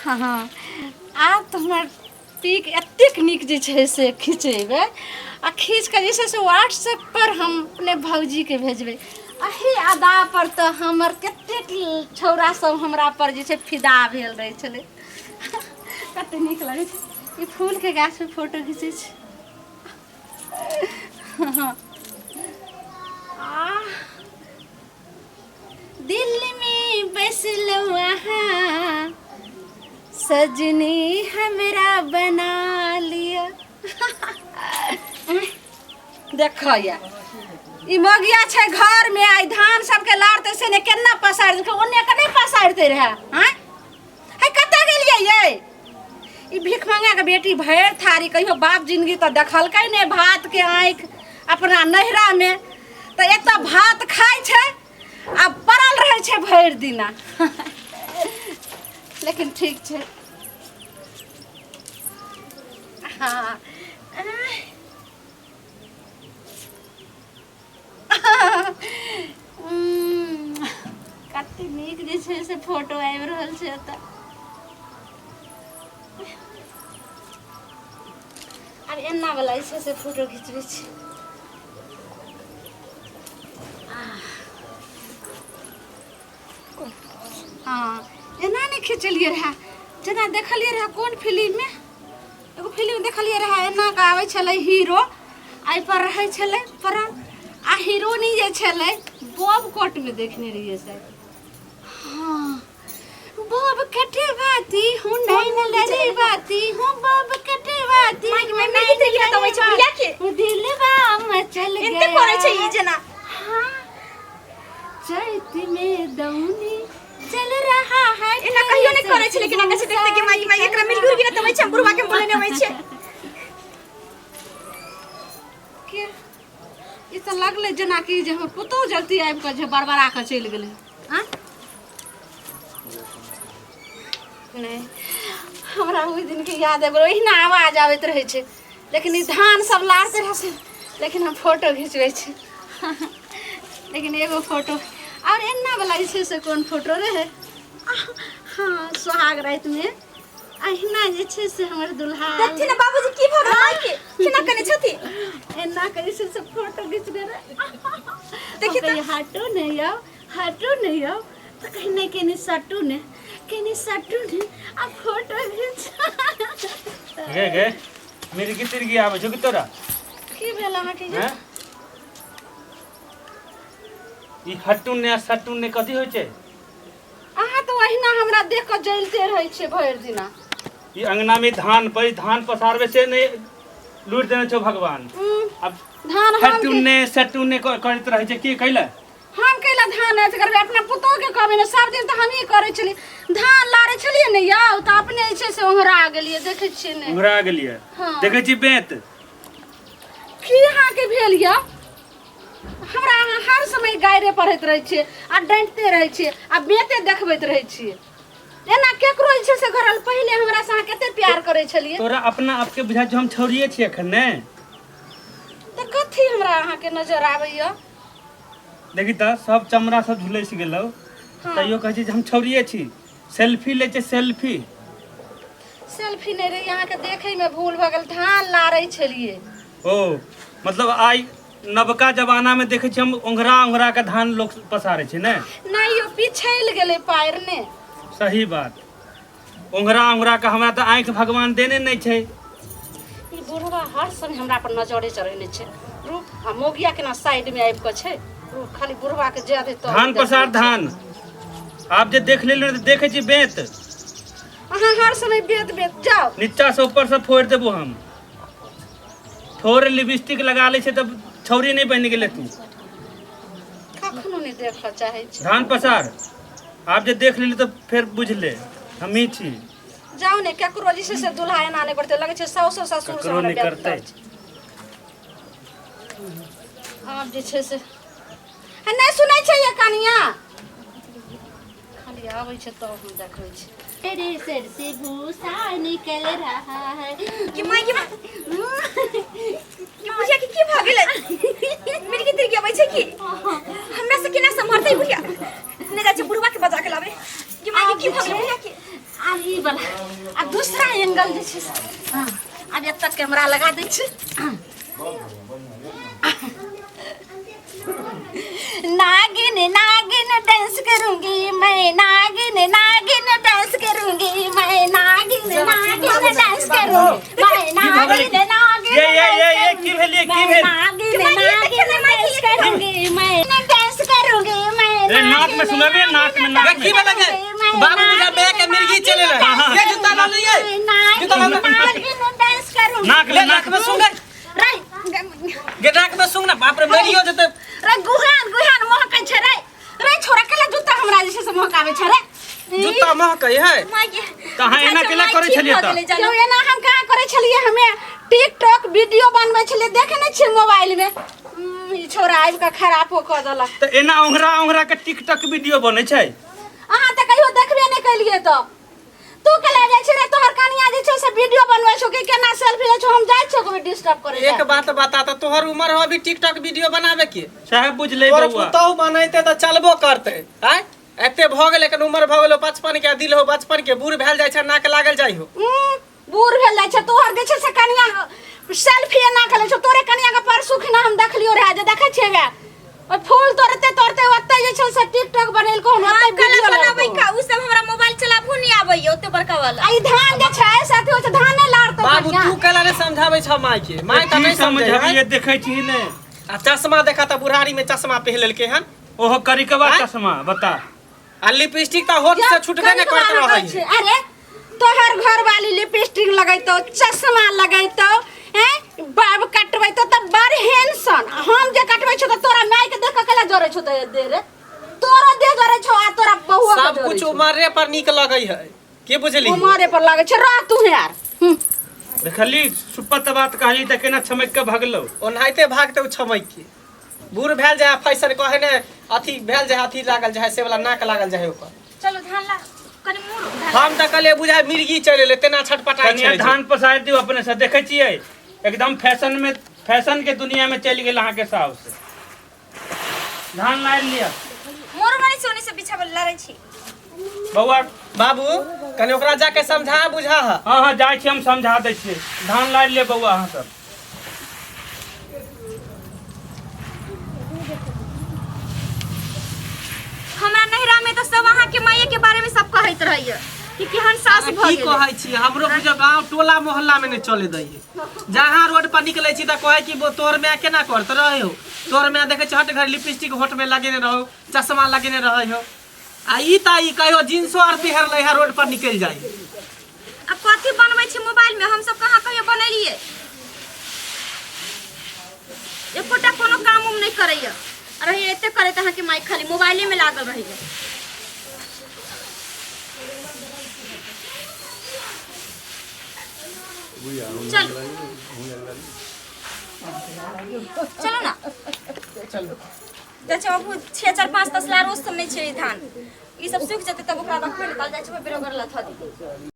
हँ, आब तऽ हमर पिक एतेक नीक जे छै से खिचेबै आ खींच कऽ जे छै से व्हाट्सएप पर हम अपने भौजीके भेजबै। एहि अदा पर तऽ हमर कतेक छौड़ा सब हमरा पर जे छै फिदा भेल रहै छलै। कते नीक लगै छै ई फूलके गाछमे फोटो घिचै छी। आह, दिल्ली में बसलहुँ अहाँ सजनी, हमरा बना लिअ। देखऽ या ई मगिया छै घर में, आई धान सबके लारते से ने केना पसारि देलकै, ओन्ने के नहि पसारिते रहे। आँय हे, कतऽ गेलियै ये? ई भीख मंगा के बेटी भरि थारी कहियो बाप जिंदगी तऽ देखलकै ने भात के आँखि अपना नैहरा में, तऽ एतऽ भात खाइ छै आ पड़ल रहै छै भरि दिना। लेकिन ठीक छै। हाँ, कते नीक जे छै से फोटो आबि रहल छै एतऽ। आब एना वाला जे छै से फोटो घिचबै छी। हँ, एना नहि खिचलियै रहए जेना देखलियै रहए कोन फिल्ममे। एगो फिल्म देखलियै रहए, एना कऽ आबै छलै हीरो, एहिपर रहै छलै पड़ल आ हीरोनी जे छलै बॉब कटमे देखने रहियै शायद। हाँ, बॉब कटवाती हूँ नैन लड़वाती हूँ, बॉब कटवाती माय माय, मिर्गी तिर्गी बताबै छै बुढ़िया के। दिलवा मचल एते करै छै ई जेना। हाँ, चैत में दौनी चल रहा है। एना कहियो नहि करै छै, लेकिन अगर से देखते कि माय माय, एकरा मिर्गी उर्गी बताबै छै, बुढ़वा के बोले नहि अबै छै। के ई तऽ लगलै जेनाकि जे हमर पुतोहु जल्दी आबि कऽ जे बड़बड़ा कऽ चलि गेलै। आँ नहि, हमरा ओहि दिनके याद आबि गेल। ओहिना आवाज आबैत रहै छै, लेकिन ई धान सब लारते रहै छै, लेकिन हम फोटो घिचबै छी। लेकिन एगो फोटो आओर एना वाला जे छै से कोन फोटो रहै? हाँ, सोहाग रातिमे अहिना जे छै से हमर दुल्हा। देखथिन ने बाबूजी, की भऽ गेल माय के? केना कने छथि? एना के जे छै से फोटो घिचने रहे। देखी हम तऽ। कहियै हटू ने यौ, हटू ने यौ, तऽ कही नहि, केनी सटू ने, केनी सटू ने आ फोटो घिच। गे गे, मिर्गी तिर्गी आबै छौ कि तोरा? की भेल अहाँके यौ? हैं, ई हट्टू ने आ सट्टू ने कथी होइ छै? अहाँ तऽ ओहिना हमरा देख कऽ जलिते रहै छियै भरि दिना। ई अंगना में धान पर धान पसारबे से नहीं लूट देने छौ भगवान। अब धान हम हट्टू ने सट्टू ने करैत रहै छै की कैला? हम कैला धान अथी करबै? अपना पुतोहके कहबै ने। सब दिन तऽ हमही करै छलियै, धान लारै छलियै ने यौ, तऽ अपने जे छै से ओंघरा गेलियै, देखै छियै ने? उघरा गेलियै। हाँ। देखै छी बेंत। की अहाँके भेल यौ? हमरा अहाँ हर समय गाइरे पढ़ैत रहै छियै आ डाँटिते रहै छियै आ बेते देखबैत रहै छियै। एना केकरो जे छै से घरल पहिले हमरा से अहाँ कते प्यार करै छलियै। तोरा अपना आपके बुझाइ छौ हम छौड़िए छियै एखन ने? तऽ कथी हमरा अहाँके नजर आबैया? देखी तऽ सब चमड़ा सब झुलसि गेलौ। हाँ। तैयो कहै छी जे हम छौड़िए छी। सेल्फी लै छै सेल्फी। सेल्फी नहि रही, अहाँके देखैमे भूल भऽ गेल, धान लारै छलियै। ओ मतलब आइ नवका जमाना में देखै छी हम ओंघरा ओंघरा के धान लोक पसारै छै ने? नहि यौ, पिछैल गेलै पाएर ने। सही बात, ओंघरा ओंघरा के हमरा तऽ आँखि भगवान देने नहि छै। ई बुढ़वा हर समय हमरा पर नजरे चढ़ेने छै। रुक, आ मोगिया केना साइड में आबि कऽ छै। रुक, खाली बुढ़वा के जाय दे तऽ धान पसार धान। आब जे देख लेलहुँ तऽ देखै छी बेंत। अहाँ हर समय बेत बेत जाउ। नीचा से ऊपर से फोड़ि देबो हम। थोड़े लिपस्टिक लगा लै छै तऽ छौरी नहि बनि गेलै तू। कखनो नहि देखऽ चाहै छी। धान पसार। आब जे देख लेली तऽ फेर बुझि ले हमही छी। जाउ ने, केकरो जे छै से दुल्हा एना नहि करतै। लगै छै साउसो ससुर से ककरो हमरा नहि करतै। बेहतर छै। आब जे छै से हे नहि सुनै छै ये कनिया, खाली आबै छै तब हम देखबै छी। तेरे सर से भूसा निकल रहा है। कि माय, कि माय, कि बुढ़िया के की भऽ गेलै? मिर्गी तिर्गी अबै छै की? हमरा से केना सम्हरतै बुढ़िया? नहि जाइ छै बुढ़वा के बजा के लाबै। कि माय, के की भऽ गेलै बुढ़िया के? आब ई वाला एंगल जे छै से हँ, आब एतऽ कैमरा लगा दै छी। नागिन नागिन डांस करूंगी मैं, नागिन नागिन डांस करूंगी मैं, नागिन नागिन डांस करूंगी मैं, नागिन नागिन। ये ये ये ये की भेल? ये की भेल? नागिन नागिन डांस करूंगी मैं, डांस करूंगी मैं। ए, नाक में सुनबे, नाक में, नाक की में। भेलै गे? बाबू बुझा बे के मिर्गी चले ले। ये जूता ला लिए, जूता ला ले। नागिन डांस करूंगी। नाक ले ले, नाक में सुन रे गे, नाक में सुन ना। बाप रे, मरियो जेते। रे गुहान गुहान महकै छै रे। रे छोरा, केला जूता हमरा जे छै से महकाबै छै रे? जूता महकै है? तऽ अहाँ एना केला करै छलियै तऽ? क्यों एना हम कहाँ करै छलियै? हमे टिकटॉक वीडियो बनबै छलियै, देखे नहि छियै मोबाइल में? ई छोरा आबि कऽ खराबो कऽ देलक। तऽ एना ओंघरा ओंघरा के टिकटॉक वीडियो बनै छै? अहाँ तऽ कहियो देखबे नहि केलियै तऽ तू केला जाइ छै रे? तोहर कनिया जे छै से वीडियो बनबै छौ कि केना सेल्फी लै छौ? हम जाइ छियौ कभी डिस्टर्ब करै एक बात बता तऽ, तोहर उम्र हो अभी टिकटॉक वीडियो बनावे के? साहेब बुझलै। तोहर बौआ पुतहु बनैते तऽ चलबो करते। आय एते भऽ गेलै, एखन उम्र भऽ गेलो बचपन के, दिल हो बचपन के, बूढ़ भेल जाइ छै, नाक लागल जाइ हो। बूढ़ भेल जाइ छै। तोहर जे छै से कनिया सेल्फी एना के लै छौ। तोरे कनिया के परसू खिना हम देखलियो रहे जे देखै छियै वे ओइ फूल तोड़ते तोड़ते ओतै जे छै से टिकटॉक बनेलको हन, ओतै कला वीडियो बनाबै लेलको। का उ सब हमरा मोबाइल चलाबू नहीं आबैया ओते बड़का वाला। आ ई धान जे छै से अथी होइ छै, धान नहि लारतौ बाबू कनिया। तू केला ने समझाबै छ माय के? माय तऽ की नहीं समझै समझबियै? है। देखै छी ने। आ चश्मा देखा तऽ, बुढ़ारी में चश्मा पहिर लेलकै हन। ओहो करिकवा आँय? चश्मा बता। आ लिपस्टिक तऽ होठ से छुटबे ने कनिकबा करत लगै रहै छै। अरे तोहर घर वाली लिपस्टिक लगैतौ, चश्मा लगैतौ, हैं बाब कटबैतौ तऽ बड़ हैंडसम। हम जे कटबै छौ तऽ तोरा माय के देख कऽ केला जरै छौ? तऽ दे रे तोरो दे जरै छौ आ तोरा बहुओ के सब जरै कुछ छौ। उमरे पर नीक लगै है, की बुझली? उमरे पर लागै छै। रह तू यार। देखली, सुपत बात कहली तऽ केना छमकि के भगलौ। ओनाहिते भागते उ छमैक के। बूढ़ भेल जाय फैशन कहे ने अथी भेल जाय, अथी लागल जाय से वाला नाक लागल जाय ओकर। चलू धान ला कनि मुड़ धान। हम तऽ कहलियै बुझाय मिर्गी चलि एलै, तेना छटपटाइ कनिया छलै जे। धान पसारि दियौ अपने से। देखै छियै, एकदम फैशन में, फैशन के दुनिया में चलि गेल अहाँके साउस। धान लारि लिअ। मोर माने सोनी से बिछावल लड़ै छी। बौआ। बाबू, कनि ओकरा जाके समझा बुझा। हँ हँ, जाइ छी, हम समझा दै छियै। धान लारि लिअ बौआ अहाँ सब। हमरा नैहरा में तो सब अहाँ के माये के बारे में सब कहैत रहैया कि केहन सास भऽ की गेलै। कहै छी, हमरो बुझो गाँव टोला मोहल्ला में नहीं चले दै। जहाँ रोड पर निकले छी तऽ कहै कि बो तोहर माय केना करत रहे हो, तोहर माय देखै छी हट घर लिपस्टिक होठ में लगेने रहो, चश्मा लगेने रहे हो। आ ई तऽ ई कहियो जींसो आर पहिर लै है, रोड पर निकलि जाइ। आ कथी बनबै छी मोबाइल में? हम सब कहाँ कहियो बनेलियै? एकोटा कोनो काम उम नहीं करैया रहैया, एते करैत अहाँके माय, खाली मोबाइले में लागल रहैया। चलू चलो ना। चलो। चाचा बाबू, 6 4 5 तसला रोज सब नहीं छै धान, ई सब सूख जेतै तब ओकरा रखबै। निकाल जाइ छै बेरोगर लथा दी।